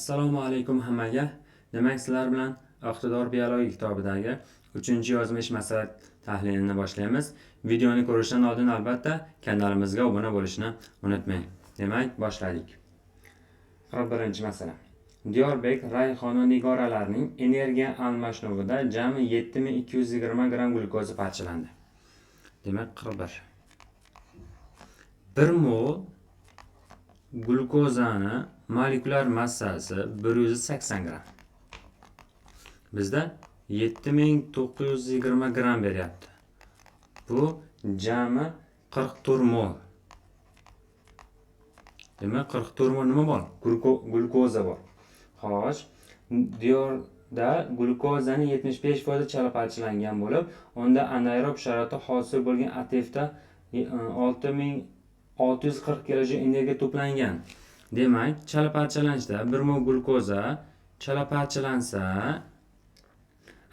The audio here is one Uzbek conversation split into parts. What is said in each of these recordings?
Assalomu alaykum hammaga. Demak, sizlar bilan Iqtidor biologiya kitobidagi 3-yozma ish masala tahlilini boshlaymiz. Videoni ko'rishdan oldin albatta kanalimizga obuna bo'lishni unutmang. Demak, boshladik. 41-masala. Diyorbek, Rayhon va Nigoralarning energiya almashinuvida jami 7220 gram glyukoza parchalandi. Demak, 41. 1 mol glyukozani molekulyar massasi 180 gram. Bizda 7920 gram beryapti. Bu jami 44 mol. Demak, 44 mol nima bor? Glyukoza bor. Xo'sh, Diyorda glyukozaning 75% chala parchalangan bo'lib, unda anaerob sharoitda hosil bo'lgan ATFda 6640 kilojul energiya to'plangan. Demak, chala parchalanishda 1 mol glyukoza chala parchalansa,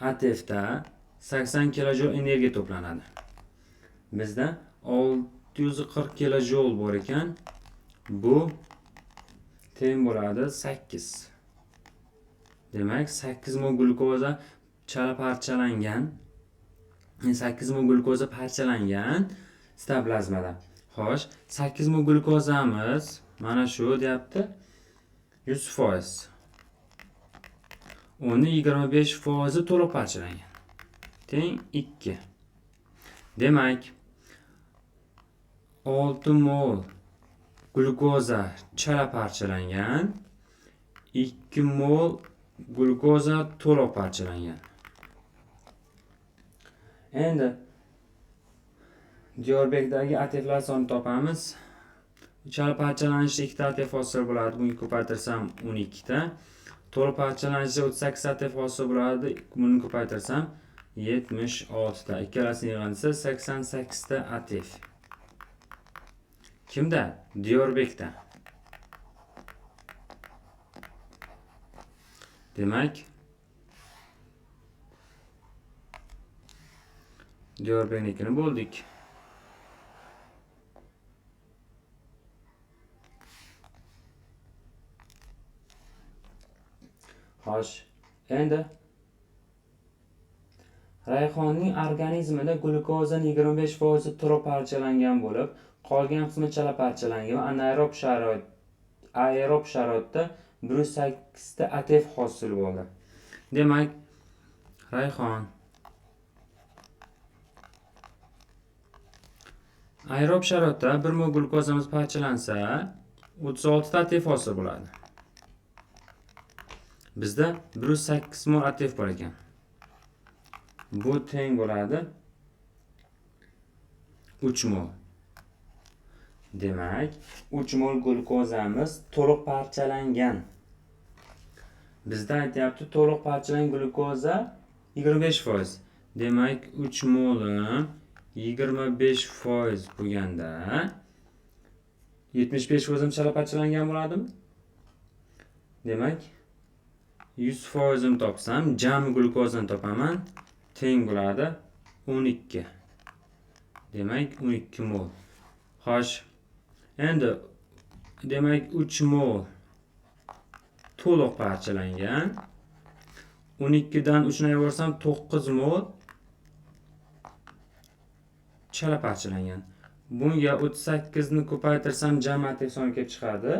ATFda 80 kilojul energiya to'planadi. Bizda 640 kilojul bor ekan. Bu teng bo'ladi 8. Demak, 8 mol glyukoza chala parchalangan. 8 mol glyukoza parchalangan sitoplazmada. Xo'sh, 8 mol glyukozamiz mana shu deyapti 100%. Uni 25% to'liq parchalangan. Teng 2. Demak, 6 mol glyukoza chala parchalangan, 2 mol glyukoza to'liq parchalangan. Endi Diyorbekdagi ATFlar sonini topamiz. Chala parchalanishda 2 ta ATF hosil bo'ladi. Bunga ko'paytirsam 12 ta. To'liq parchalanishda 38 ATF hosil bo'ladi. Buni ko'paytirsam 76 ta. Ikkalasining yig'indisi 88 ta ATF. Kimda? Diyorbekda. Demak, Diyorbeknikini bo'ldik. Xo'sh, endi Rayhonning organizmida glyukozaning 25% to'liq parchalangan bo'lib, qolgan qismi chala parchalangan va anaerob sharoit, aerob sharoitda 108 ta ATF hosil bo'ldi. Demak, Rayhon aerob sharoitda 1 mol glyukozamiz parchalansa, 36 ta ATF hosil bo'ladi. Bizda 108 mol ATF bor ekan. Bu teng bo'ladi 3 mol. Demak, 3 mol glyukozamiz to'liq parchalangan. Bizda aytyapti, to'liq parchalangan glyukoza 25%. Demak, 3 molim 25% bo'lganda 75% chala parchalangan bo'ladimi? Demak, 100% topsam, jami glyukozani topaman, teng bo'ladi 12. Demak, 12 mol. Xo'sh, endi demak 3 mol to'liq parchalangan. 12 dan 3 ni ayirib 9 mol chala parchalangan. Bunga 38 ni ko'paytirsam jami ATF soni kelib chiqadi.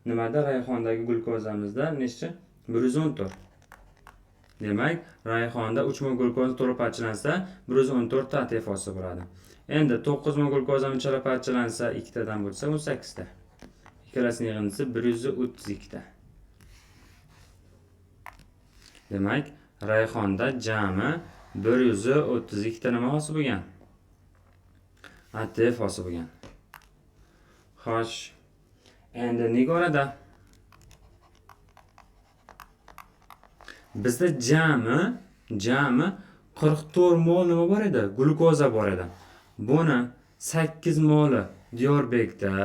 Nimada? Rayhondagi glyukozamizda necha? 114. Demak, Rayhonda 3 mol glyukoza to'liq parchalansa, 114 ta ATF hosil bo'ladi. Endi 9 mol glyukozamiz chala parchalansa, 2 tadan bo'lsa 18 ta. Ikkalasining yig'indisi 132 ta. Demak, Rayhonda jami 132 ta nima hosil bo'lgan? ATF hosil bo'lgan. Xo'sh, endi Nigorada bizda jami 44 mol nima bor edi? Glyukoza bor edi. Buni 8 moli Diyorbekda,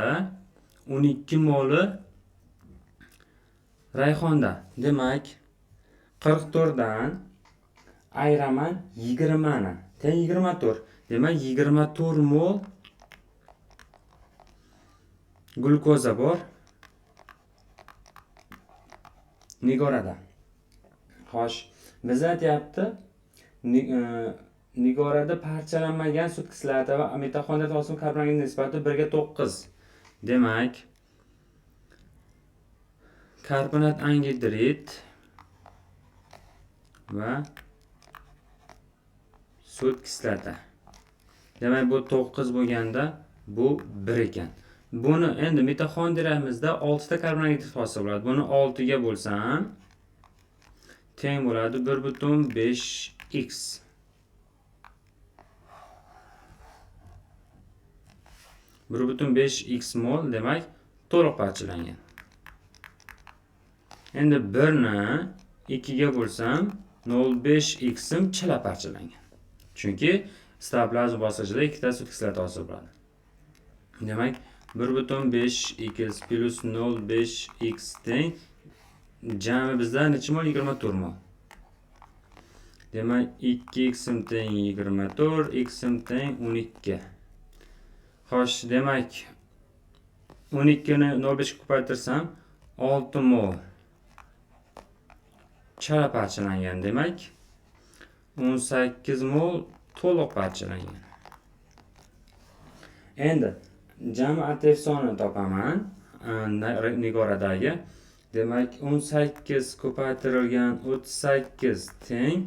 12 moli Rayhonda. Demak, 44 dan ayiraman 20 ni. Teng 24. Demak, 24 mol glyukoza bor. Nigorada. Xo'sh, biz aytyapti, Nigorada parchalanmagan sut kislota va mitoxondriya hosil karbonatga nisbati 1 ga 9. Demak, karbonat angidrid va sut kislota. Demak, bu 9 bo'lganda bu 1 ekan. Buni endi mitoxondriyamizda 6 ta karbon angidrid hosil bo'ladi. Buni 6 ga bo'lsam teng bo'ladi 1.5x. 1.5x mol, demak, to'liq parchalangan. Endi 1 ni 2 ga bo'lsam 0.5x chala parchalangan. Chunki sitoplazma bosqichida ikkita sut kislota hosil bo'ladi. Demak, 1.5x plus 0.5x teng jami bizda necha mol? 24 mol. Demak, 2x teng 24, x teng 12. Xo'sh, demak 12 ni 0.5 ga ko'paytirsam 6 mol chala parchalangan. Demak, 18 mol to'liq parchalangan. Endi jami ATF sonini topaman Nigoradagi. Demak, 18 ko'paytirilgan 38 teng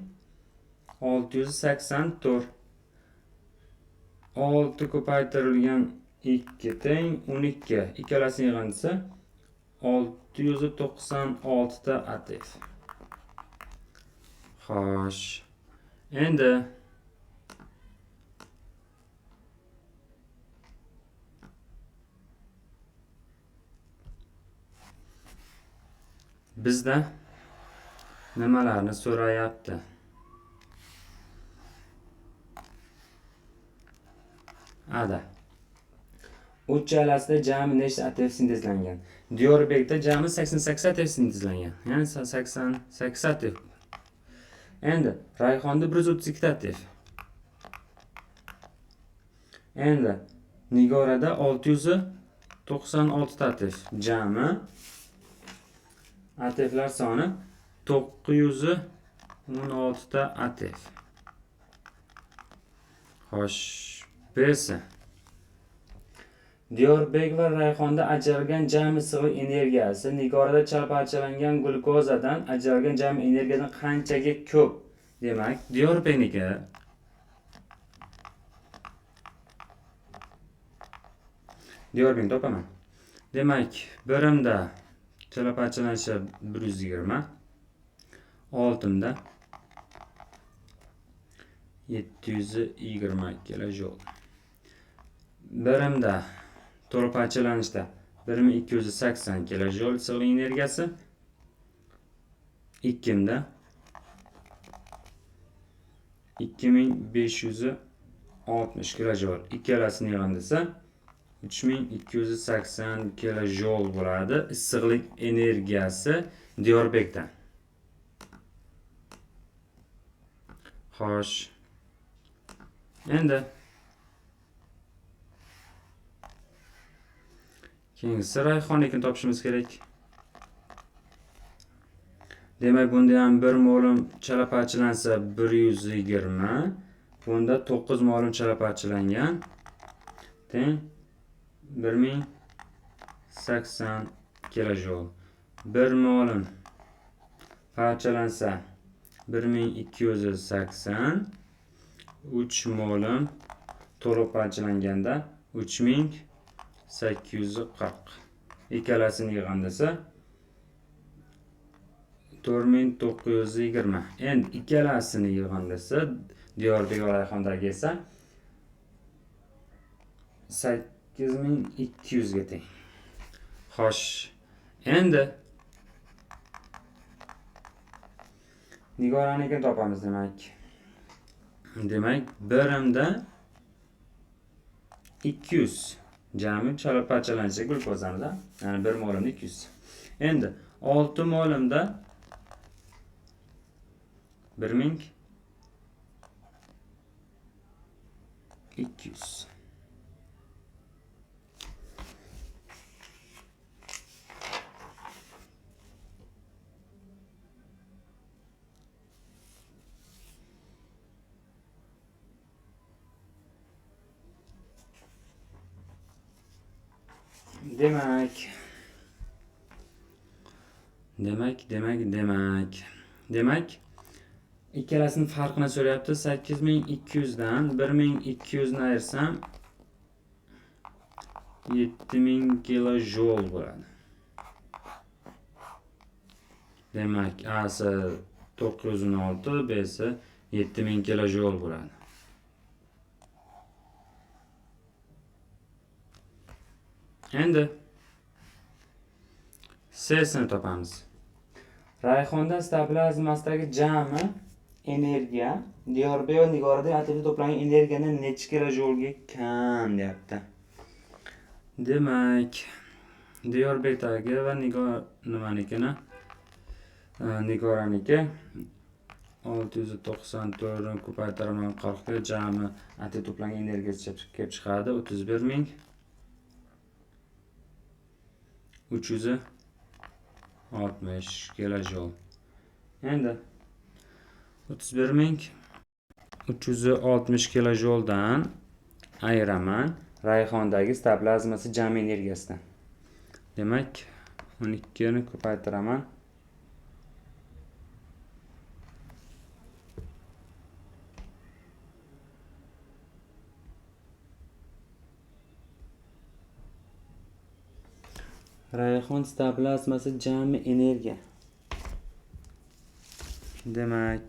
684. 6 ko'paytirilgan 2 teng 12. Ikkalasining yig'indisi 696 ta ATF. Xo'sh, endi bizda nimalarni so'rayapti? Ada. Uchalasida jami nechta ATF sintezlangan? Diyorbekda jami 88 ATF sintezlangan. Ya'ni 88 ATF. Endi Rayhonda 132 ta ATF. Endi Nigorada 696 ta ATF. Jami ATFlar soni 916 ta ATF. Xo'sh, B'si. Diyorbek va Rayhonda ajralgan jami issiqlik energiyasi Nigorada chala parchalangan glyukozadan ajralgan jami energiyadan qanchaga ko'p? Demak, Diyorbekniki Diyorbekni topaman. Demak, birimda chala parchalanishi 120, oltimda 720 kilojoul. Birimda to'liq parchalanishda 1280 kilojoul issiqlik energiyasi, ikkimda 2560 kilojoul. Ikkalasining yig'indisi 3280 kilojoul bo'ladi issiqlik energiyasi Diyorbekda. Xo'sh, endi keyingisi Rayhonnikini topishimiz kerak. Demak, bunda ham 1 molim chala parchalansa 120, bunda 9 molim chala parchalangan teng 1080 kilojoul. 1 molim parchalansa 1280, 3 molim to'liq parchalanganda 3840. Ikkalasining yig'indisi 4920. Endi ikkalasining yig'indisi Diyorbek va Rayhondagi esa 8200 ga teng. Xo'sh, endi Nigoranikini topamiz demak. Demak, birimda 200 jami chala parchalanishi glyukozamizda, ya'ni 1 molimda 200. Endi 6 molimda 1200. Demak, demak, ikkalasini farqini so'rayapti. 8200 dan 1200 ni ayirsam 7000 kilojoul bo'ladi. Demak, A si 916, B si 7000 kilojoul bo'ladi. Endi C sini topamiz. Rayhonda sitoplazmasidagi jami energiya Diyorbek va Nigorada ATP to'plangan energiyadan necha kilojoulga kam deyapti. Demak, Diyorbekdagi va Nigor nimanikini? Nigoraniki 694 ni ko'paytiraman 40 ga, jami ATP to'plangan energiya kelib chiqadi 31360 kilojoul. Endi 31360 kilojouldan ayiraman Rayhondagi sitoplazmasi jami energiyasidan. Demak, 12 ni ko'paytiraman. Rayhon sitoplazmasi jami energiya. Demak,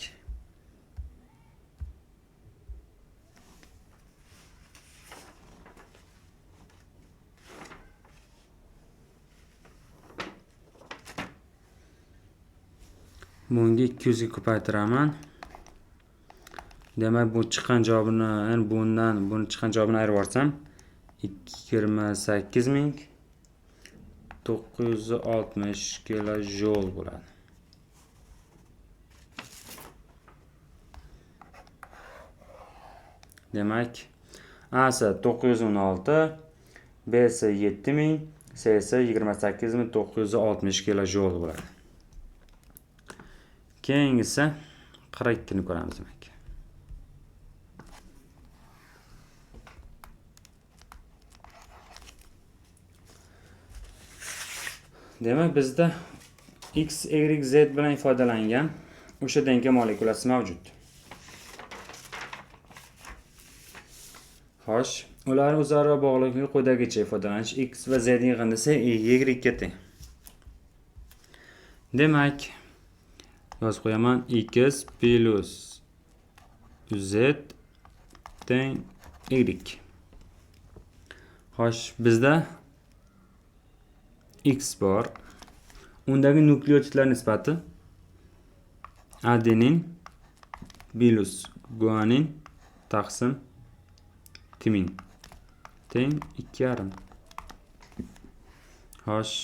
bunga 200 ga ko'paytiraman. Demak, bu chiqqan javobini, ya'ni bundan buni chiqqan javobini ayirib yuborsam 28960 kilojoul bo'ladi. Demak, A si 916, B si 7000, C si 28960 kilojoul bo'ladi. Keyingisi 42 ni ko'ramiz demak. Demak, bizda X, Y, Z bilan ifodalangan o'sha DNK molekulasi mavjud. Xo'sh, ular o'zaro bog'liqligi quyidagicha ifodalanish X va Z yig'indisi Y ga teng. Demak, yozib qo'yaman X plus Z teng Y. Xo'sh, bizda X bor. Undagi nukleotidlar nisbati adenin plus guanin taqsim timin teng 2,5. Xo'sh,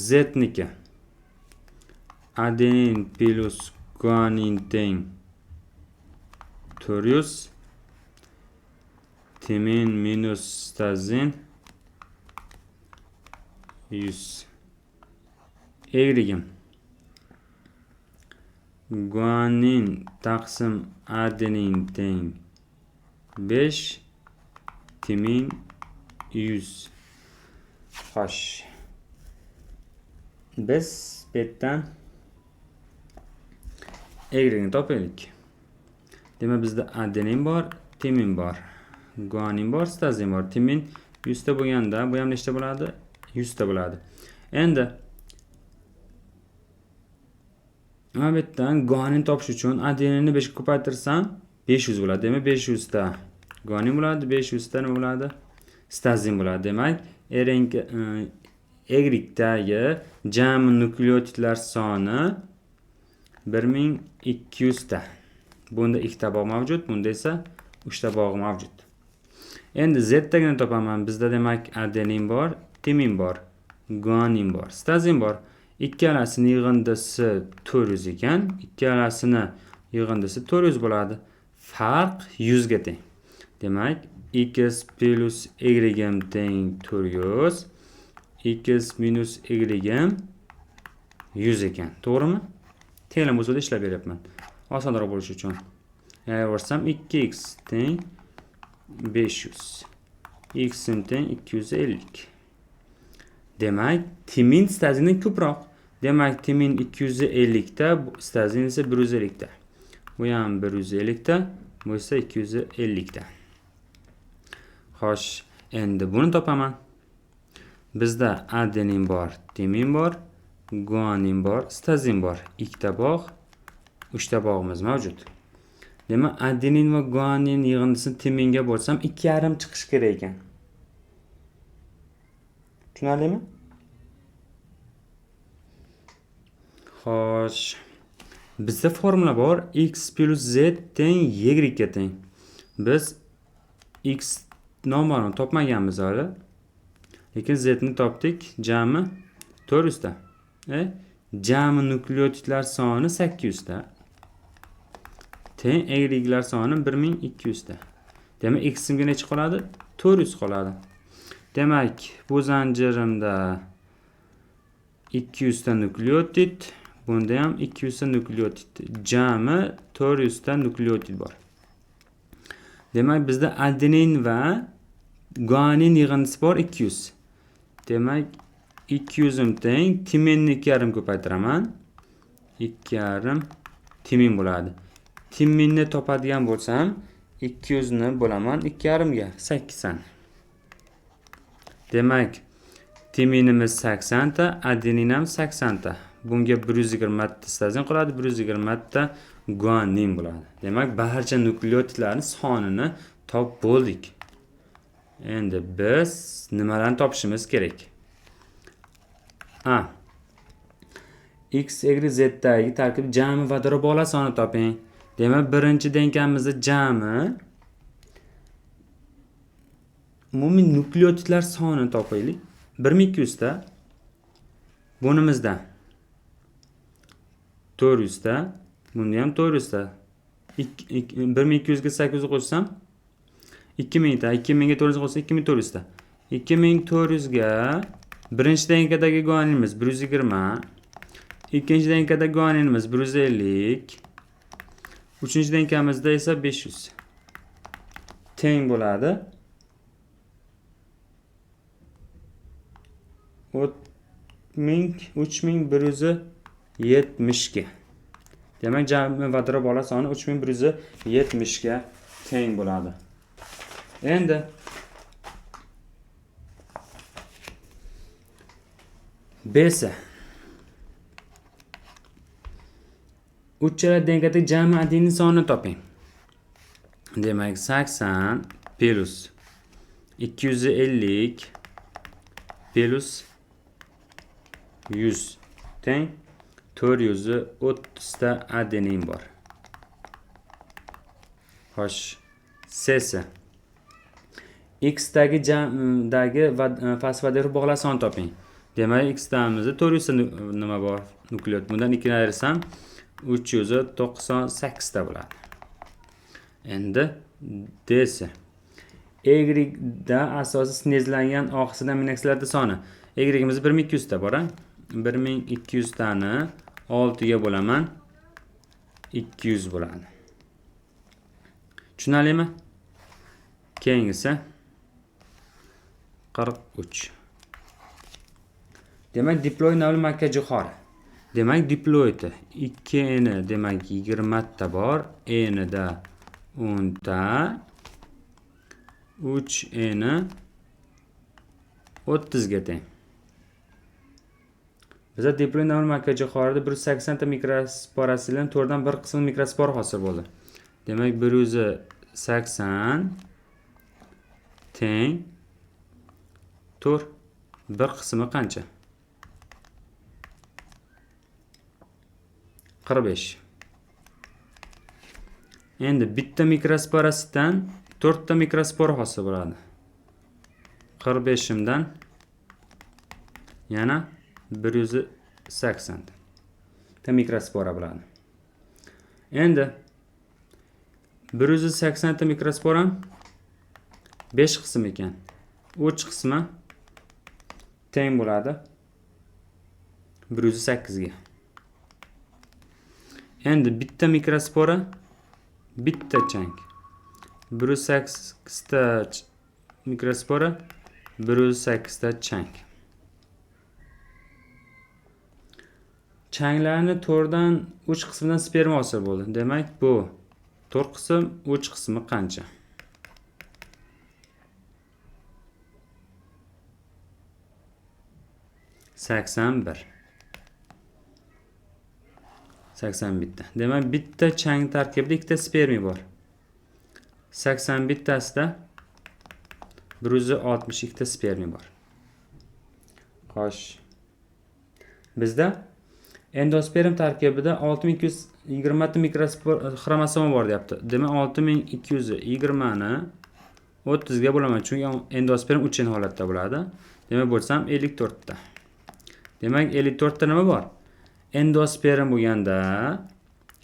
Z niki adenin plus guanin teng 400, timin minus sitozin 100. Y'im guanin taqsim adenin teng 5, timin 100. Xo'sh, biz bu yerdan Y ni topaylik. Demak, bizda adenin bor, timin bor, guanin bor, sitozin bor. Timin 100 ta bo'lganda, bu ham nechta bo'ladi? 100 ta bo'ladi. Endi mana bu yerdan guanin topish uchun adeninni 5 ga ko'paytirsam 500 bo'ladi. Demak, 500 ta guanin bo'ladi, 500 ta nima bo'ladi? Sitozin bo'ladi. Demak, RNK, Y jami nukleotidlar soni 1200 ta. Bunda ikkita bog' mavjud, bunda esa 3 ta bog' mavjud. Endi Z dagini topaman. Bizda demak adenin bor, timin bor, guanin bor, sitozin bor. Ikkalasini yig'indisi 400 ekan. Ikkalasini yig'indisi 400 bo'ladi. Farq 100 ga teng. Demak, X plus Y teng 400, X minus Y 100 ekan. To'g'rimi? Tenglam usulida ishlab beryapman. Osonroq bo'lishi uchun. Yayorsam 2x teng 500. X teng 250. Demak, timin sitazindan ko'proq. Demak, timin 250 ta, sitazin esa 150 ta. Bu ham 150 ta, bu esa 250 ta. Xo'sh, endi buni topaman. Bizda adenin bor, timin bor, guanin bor, sitazin bor. Ikkita bog', uchta bog'imiz mavjud. Demak, adenin va guanin yig'indisini timinga bo'lsam 2,5 chiqishi kerak ekan. Tushunarlimi? Xo'sh, bizda formula bor. X plus Z teng Y ga teng. Biz X noma'lum topmaganmiz hali. Lekin Z ni topdik. Jami 400 ta. Jami nukleotidlar soni 800 ta. Teng Y'lar soni 1200 ta. Demak, X imga necha qoladi? 400 qoladi. Demak, bu zanjirimda 200 ta nukleotid, bunda ham 200 ta nukleotid. Jami 400 ta nukleotid bor. Demak, bizda adenin va guanin yig'indisi bor 200. Demak, 200 im teng timinni 2,5 ko'paytiraman. 2,5 timin bo'ladi. Timinni topadigan bo'lsam 200 ni bo'laman 2,5 ga 80. Demak, timinimiz 80 ta, adenin ham 80 ta. Bunga 120 ta sitazin qoladi, 120 ta guanin bo'ladi. Demak, barcha nukleotidlarning sonini topib bo'ldik. Endi biz nimalarni topishimiz kerak? A. X, Y, Z dagi tarkib jami vodorod bog'lar sonini toping. Demak, birinchi DNKmizda jami umumiy nukleotidlar sonini topaylik. 1200 ta. Bunimizda 400 ta, bunda ham 400 ta. 1200 ga 800 qo'shsam 2000 ta, 2000 ga 400 qo'shsam 2400 ta. 2400 ga birinchi DNKdagi guaninimiz 120, ikkinchi DNKdagi guaninimiz 150, uchinchi DNKmizda esa 500 teng bo'ladi. 3170 ga. Demak, jami vodorod bog'lar soni 3170 ga teng bo'ladi. Endi B esa uchala DNKdagi jami adenin sonini toping. Demak, 80 plus 250 plus 100 teng 430 ta adenin bor. Xo'sh, C esa X dagi jamdagi fosfodiester bog'lar sonini toping. Demak, X damizda 400 ta nima bor? Nukleot. Bundan 2 ni ayirsam 398 ta bo'ladi. Endi D esa Y da asosiy sintezlangan oqsil aminokislotalar soni. Y'imiz 1200 ta bor, a? 1200 tani 6 ga bo'laman. 200 bo'ladi. Tushunarlimi? Keyingisi 43. Demak, diploid navli makka jo'xori. Demak, diploidi 2 n, demak 20 ta bor, n da 10 ta, 3 n 30 ga teng. Bizda diploid navli makka jo'xorida 180 ta mikrosporasidan 4dan 1 qismi mikrospora hosil bo'ldi. Demak, 180 teng 4, bir qismi qancha? 45. Endi bitta mikrosporasidan 4 ta mikrospora hosil bo'ladi. 45 imdan yana 180 ta mikrospora bo'ladi. Endi 180 ta mikrospora 5 qism ekan. 3 qismi teng bo'ladi 108 ga. Endi bitta mikrospora bitta chang. 108 ta mikrospora, 108 ta chang. Changlarni 4 dan 3 qismidan sperma hosil bo'ldi. Demak, bu 4 qism, 3 qismi qancha? 81. 81 ta. Demak, bitta chang tarkibida 2 ta spermiy bor. 81 tasida 162 ta spermiy bor. Xo'sh. Bizda endosperm tarkibida 6220 ta mikrospor xromosoma bor deyapti. Demak, 6220 ni 30 ga bo'laman, chunki endosperm 3 n holatda bo'ladi. Demak, bo'lsam 54 ta. Demak, 54 ta nima bor? Endosperm bo'lganda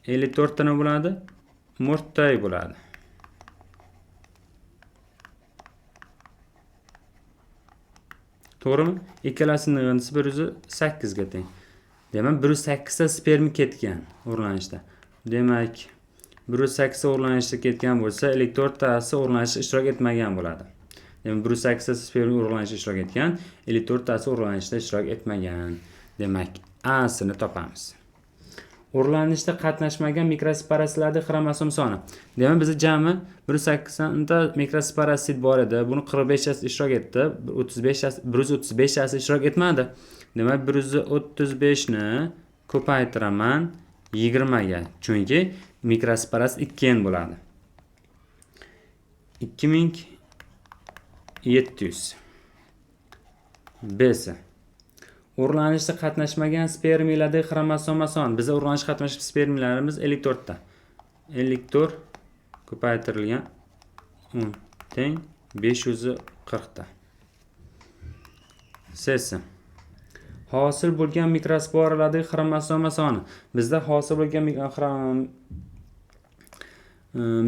54 ta nima bo'ladi? Mo'rttay bo'ladi. To'g'rimi? Ikkalasining yig'indisi 108 ga teng. Demak, 108 ta sperm ketgan o'rlanishda. Demak, 108 ta o'rlanishda ketgan bo'lsa, 54 tasi o'rlanishda ishtirok etmagan bo'ladi. Demak, 108 ta sperm o'rlanishda ishtirok etgan, 54 tasi o'rlanishda ishtirok etmagan. Demak, A-sini topamiz. O'rlanishda qatnashmagan mikrosporasitlarning xromosom soni. Demak, bizda jami 180 ta mikrosporosit bor edi. Buni 45 tasi ishtirok etdi, 135 tasi ishtirok etmadi. Demak, 135 ni ko'paytiraman 20 ga, chunki mikrosporosit 2 n bo'ladi. 2700. B-si. O'rlanishda qatnashmagan spermiyalardagi xromosoma soni. Bizda o'rlanishda qatnashgan spermiyalarimiz 54 ta. 54 ko'paytirilgan 10 teng 540 ta. C-si. Hosil bo'lgan mikrosporalardagi xromosoma soni. Bizda hosil bo'lgan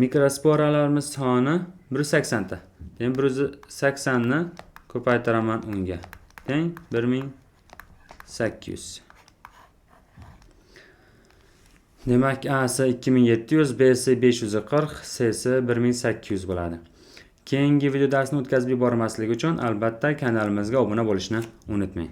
mikrosporalarimiz soni 180 ta. Demak, 180 ni ko'paytiraman 10 ga. Teng 1800. Demak, A-si 2700, B-si 540, C-si 1800 bo'ladi. Keyingi video darsni o'tkazib yubormaslik uchun albatta kanalimizga obuna bo'lishni unutmang.